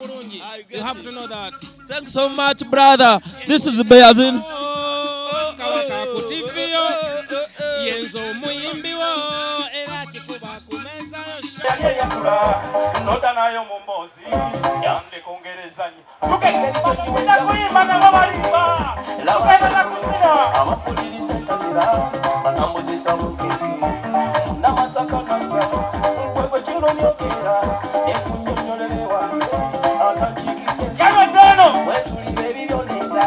Bulungi. You have to know that. Thanks so much, brother. This is Beazin. Oh, Kabaka ku TV yo, yenze omuyimbi wo, era kikuba ku mmeeza yo. Yali eyakula nodda nayo mu mboozi yandekongereza nnyo tugenda kuyimba nabo balimba tugenda nakusira Abapulirisa entabira banambuzisa bukeke munamasaka najja nkwekwe kiromyokera nekunyonyolere wange atankiikidde Yabadde eno wetulira ebibyo nedda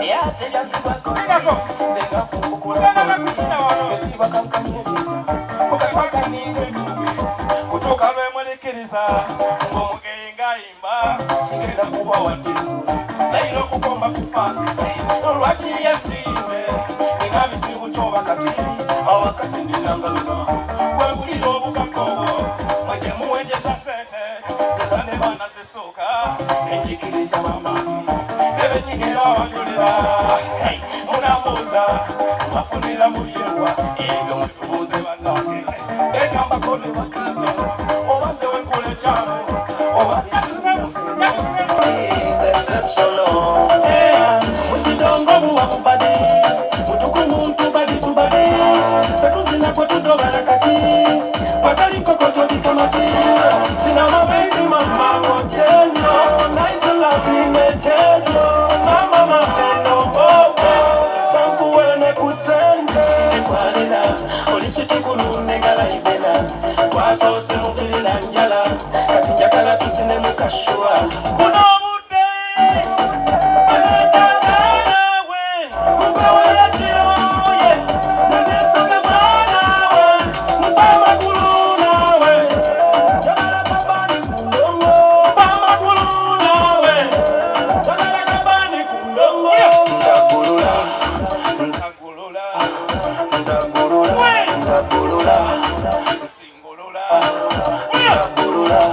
era ate byanzibako Linako. nze nga nfumbukula Tugenda nakusira wano. nesiba kankanye ebinda mukatwakaninga entumbi Kutuuka lwemulikiriza ng'omugeyi ng'ayimba. Sigenda kuba wadde nayina okukomba ku paasi lwaki yesiime nina bizibu kyoba kati abakazi ninanga bino gwegulira obukaka obwo mwe muwenjeza sente zezane baana baana zisuuka nenjikiriza bamaanyi nebenyigera abajulira munambuuza mbafunira muyewa ebyo mutubuuze bannange egambako ne bakanzo oba nze wenkula ekyalo oba is exceptional. Yeah. Mukidongo buwa bubade mutukumuntu badi tubade fetuzina kwe tudobala kati patali nkokoto bikamati sina mabebi mama kojenyo nice loving echejo mama mapeno bobo kankuwene kusende kwalina olisuti kulunegala ibena twasoose muvirila njala kati njagala tusine mukashuwa Buno obudde naawe Nsagulula Singulula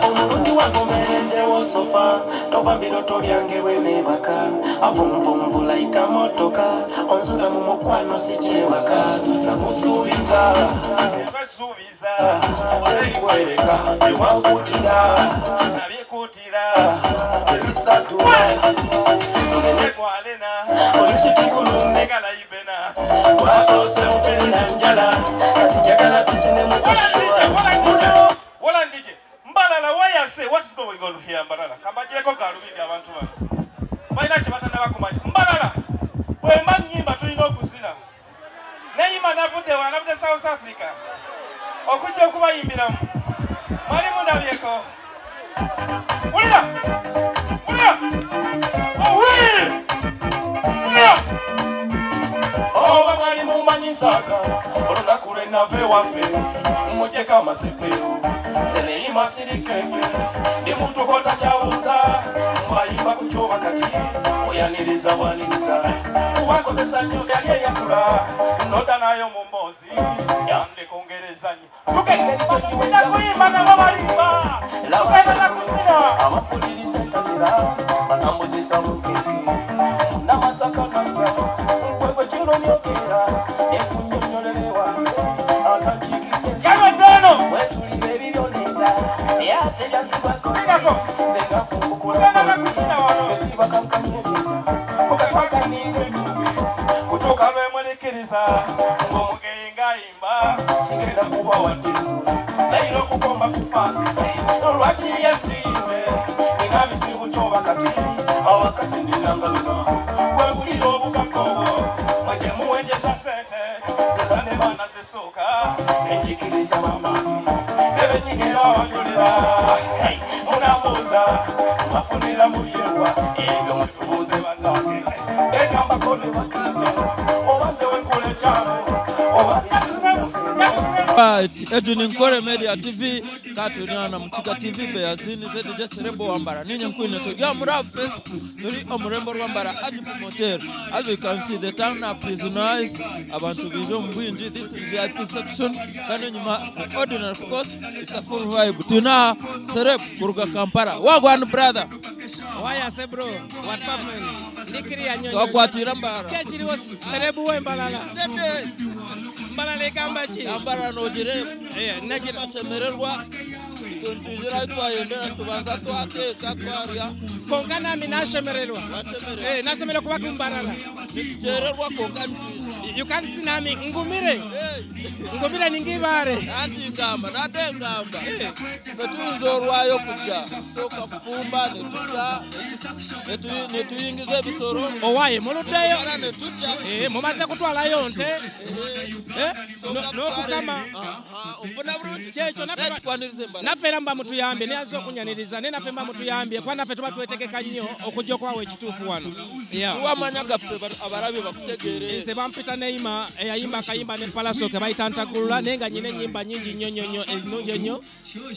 Omulungi wagomereddewo sofa tova biroto byange bwe nebaka avunvunvu layika motoka onzuza mu mukwano si kyebaka nakusuubiza Twesuubiza ebikwereka ewankutira nabikuutira ebisatu Nekwalena olisutikulume Negalayibena twasoose muferina njala kati njagala tusine mukashuwa. Wola ndije Mbalala, why I say what is going on here? Mbalala kambagireko galubindi abantu bano balina kye batanaba kumanya. Mbalala bwemba nnyimba tulina okuzina neyima navudde wa navudde South Africa okujja okubayimbiramu mwali mundabyeko. Wulira, wulira, owi, wulira. Oba mwali mumanyi nsaaga olunaku lwe nava ewaffe mujjeko amasepero nze neyima sirikeke ndi muntu kotakyabuuza mbayimba ku kyoba kati oyaniriza bwaniriza kubakozesa nnyo Yali eyakula nodda nayo mu mboozi yandekongereza nnyo tugenda kuyimba nabo balimba tugenda nakusira Abapulirisa entabira banambuzisa bukeke munamasaka najja nkwekwe kiromyokera nekunyonyolere wange atankiikidde Yabadde eno wetulira ebibyo nedda ate byanzibako Linako. nze nga nfumbukula Tugenda nakusira wano. nesiba kankanye ebinda mukatwakaninga entumbi Kutuuka lwemulikiriza ng'omugeyi ng'ayimba sigenda kuba wadde nayina okukomba ku paasi lwaki yesiime nina bizibu kyoba kati abakazi ninanga bino gwegulira obukaka obwo mwe gye muwenjeza sente zezane baana baana zisuuka nenjikiriza bamaanyi nebenyigera abajulira munambuuza mbafunira muyewa ebyo mutubuuze bannange egambako ne bakanzo oba nze wenkula ekyalo oba Right, Edwin Nkore Media TV katuniana Mukiga TV Beyazini ZJ Serebo Wambara ninye nkwine tujya muri Fest turi omurembo rwambara Ajibu Motel. As you can see, the turn up is nice. Abantu bije mu bwinji. This is VIP section kandi nyuma the ordinary. Of course it's a full vibe. Tuna Sereb kuruga Kampala. Wagwan, brother? Wayase bro, what's up, man? Ndikiriya nnyo nnyo. Twakwatira Mbara. Ki ekiriwo serebu w'embalala? Sete. Mbalala egamba ki? Ambara nogire Eh, nagira bashemererwa. Itwe nitwizira twayendera tubanza twateeka twarya. Konka nami nashemererwa. Washemererwa. Eh, nashemererwa kuba kumbarara. Nitukyererwa konka nitwija. You can see nami ngumire. Hey. Ngumire ningibare. Anti ngamba nadde ngamba ffe tuyinza olwayo kujja tusooka kufumba ne tulya ne tuyingiza ebisolo. Owaye muluddeyo. Tumala ne tujja. Eh, mumaze kutwalayo nte. Eh, n'okukama. Onfuna bulungi? Kyekyo naffe Naye tukwaniriza embala. Naffe era muba mutuyambye naye azze okunyaniriza naye naffe muba mutuyambye kuba naffe tuba twetegeka nnyo okujja okubawa ekituufu wano. Yeah. Tuwa amanya gaffe abalabi bakutegeere. Nze bampita Neima eyayimba akayimba ne Pallaso ke bayita Ntagulula naye nga nnyina ennyimba nnyingi nnyo nnyo nnyo ennungi ennyo.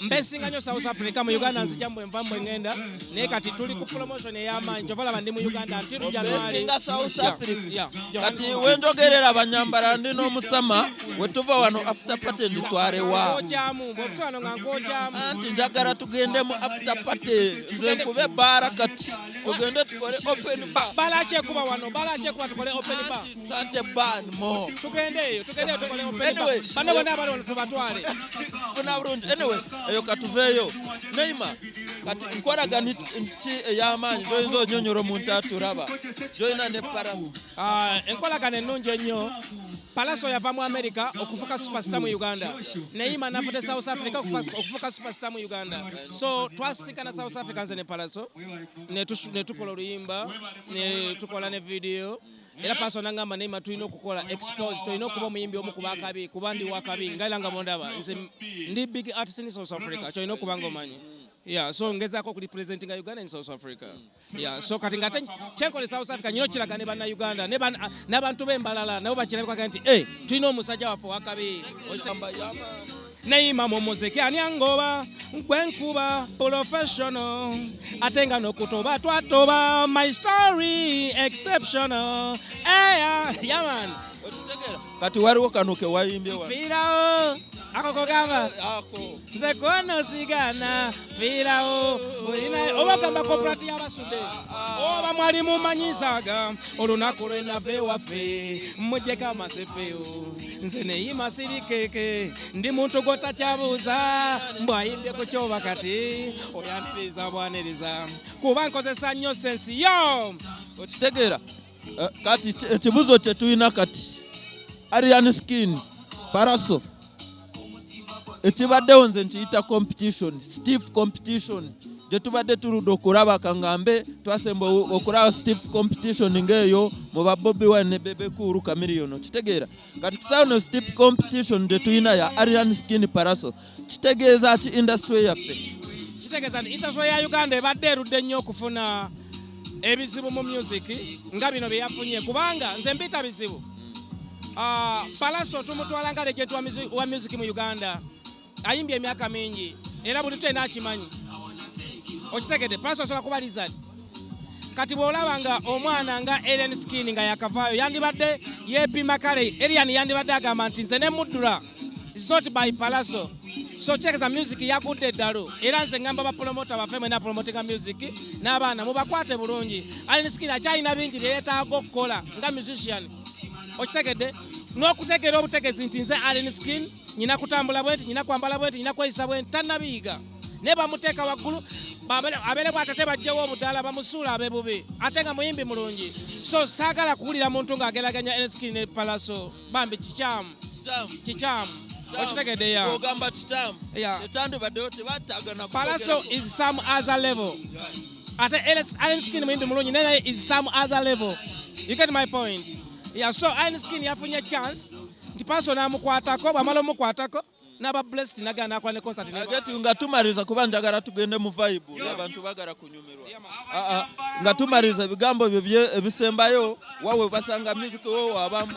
Mbesinga nnyo South Africa, mu Uganda nzija mbwe nva mbwe ngenda naye kati tuli ku promotion ey'amaanyi kyova olaba ndi mu Uganda until January. Obesinga South Yeah. Africa. Yeah. Kati wenjogerera abanyambala ndi n'omusama wetuva wano after party nditwarewa. Nkwokyamu, bw'otuta wano nga nkwokyamu. Anti njagala tugende mu after party nze nkube ebbaala kati tugende tukole open bar. Bala kyekuba wano, bala kyekuba tukole open bar. Anti sante bar mo. Tugende eyo, tugende eyo tukole open bar. Anyway. Bano bonna abali wano tubatwale. Funa bulungi. Anyway, eyo katuveeyo. Neima, kati nkolagana ki ey'amaanyi gy'oyinza onyonyola omuntu atulaba gy'olina ne Pallaso? Ah, enkolagana ennungi ennyo. Pallaso yava mu America okufuuka superstar mu Uganda. Neima navudde South Africa okufuuka superstar mu Uganda. So twasinkana South Africa nze ne Pallaso ne tukola oluyimba, ne tukola ne video. Era Pallaso n'angamba Neima tulina okukola expose, tulina okuba omuyimbi omu ku bakabi, kuba ndi wakabi, nga era nga bw'ondaba nze ndi big artist in South Africa, kyolina okuba ng'omanyi. Yeah, so ngezaako okurepresentinga Uganda in South Africa. Yeah, so kati ngate kyenkola e South Africa nyina okiraga ne bannayuganda ne n'abantu b'embalala nabo bakirabika nti eh, tulina omusajja waffe owakabi. Neima mu muziki ani angoba gwe nkuba professional ate nga n'okutoba twatoba my story exceptional. Eya, yeah man. Okitegeera? Kati waliwo kano ke wayimbye wano. Fiirawo ako kogamba Ako. nze kono sigana fiirawo olina oba ogamba corporate y'abasudde oba mwali mumanyisaga olunaku lwe nava ewaffe mujjeko amasepeo nze neyima sirikeke ndi muntu gwotakyabuuza mbwayimbye ku kyoba kati oyaniriza bwaniriza kuba nkozesa nnyo sensi yo. Okitegeera? Kati ekibuzo kye tulina kati Alien Skin Pallaso ekibaddewo nze nkiyita competition, stiff competition gye tubadde tuludde okulaba. Kangambe twasemba okulaba stiff competition ng'eyo mu ba Bobi Wine ne Bebe Cool Chameleone. Okitegeera? Kati kusaawa stiff competition gye tulina ya Alien Skin Pallaso kitegeeza ki industry yaffe? Kitegeeza nti industry ya Uganda ebadde erudde nnyo okufuna ebizibu mu music nga bino bye yafunye, kubanga nze mbiyita bizibu. Pallaso tumutwala nga legend wa music mu Uganda, ayimbye emyaka mingi era buli tulina akimanyi. Okitegedde? Pallaso asobola kuba lizard. Kati bw'olaba nga omwana nga Alien Skin nga yakavaayo yandibadde yeepima kale Alien yandibadde agamba nti nze ne muddula. It's not by Pallaso. So kitegeeza music yagudde eddalu. Era nze ngamba bapromota baffe mwena promotinga music n'abaana mubakwate bulungi. Alien Skin akyalina bingi bye yeetaaga okukola nga musician. Okitegedde? N'okutegeera obutegezi nti nze Alien Skin nyina kutambula bwenti, nyina kwambala bwenti, nyina kweyisa bwenti, tannabiyiga. Naye bamuteeka waggulu abeere bw'ate ate baggyewo obudaala bamusuula abe bubi ate nga muyimbi mulungi. So saagala kuwulira muntu ng'ageraganya Alien Skin ne Pallaso. Bambi kikyamu. Kikyamu. Okitegedde ya? Ogamba kikyamu. Yeah. Ekyandibaddewo tebatagana. Pallaso is some other level. Ate Alien Skin muyimbi mulungi naye is some other level. You get my point? Yeah, so Alien Skin yafunye chance nti Pallaso n'amukwatako, bw'amala omukwatako n'aba blessed n'agenda n'akola ne concert ne Agati nga tumaliriza kuba njagala tugende mu vibe abantu bagala kunyumirwa. Nga tumaliriza ebigambo byo ebisembayo wawe basanga music wo wembamu.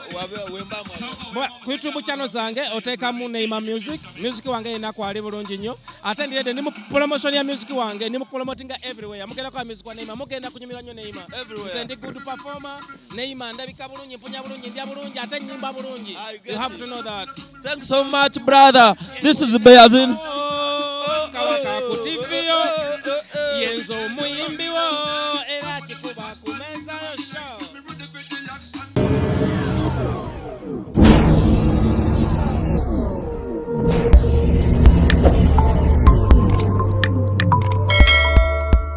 Ku YouTube channel zange oteekamu Neima Music. Music wange yenna kwali bulungi nnyo. Ate ndi ready, ndi mu promotion ya music wange, ndi mu promotinga everywhere. Mugenda kukola music wa Neima, mugenda kunyumirwa nnyo Neima. Everywhere. Nze ndi good performer. Neima ndabika bulungi, mpunya bulungi, ndya bulungi, ate nnyimba bulungi. I get You have it. to know that. Thanks so much, brother. This is Beazin. Oh, Kabaka ku TV yo yenze omuyimbi wo.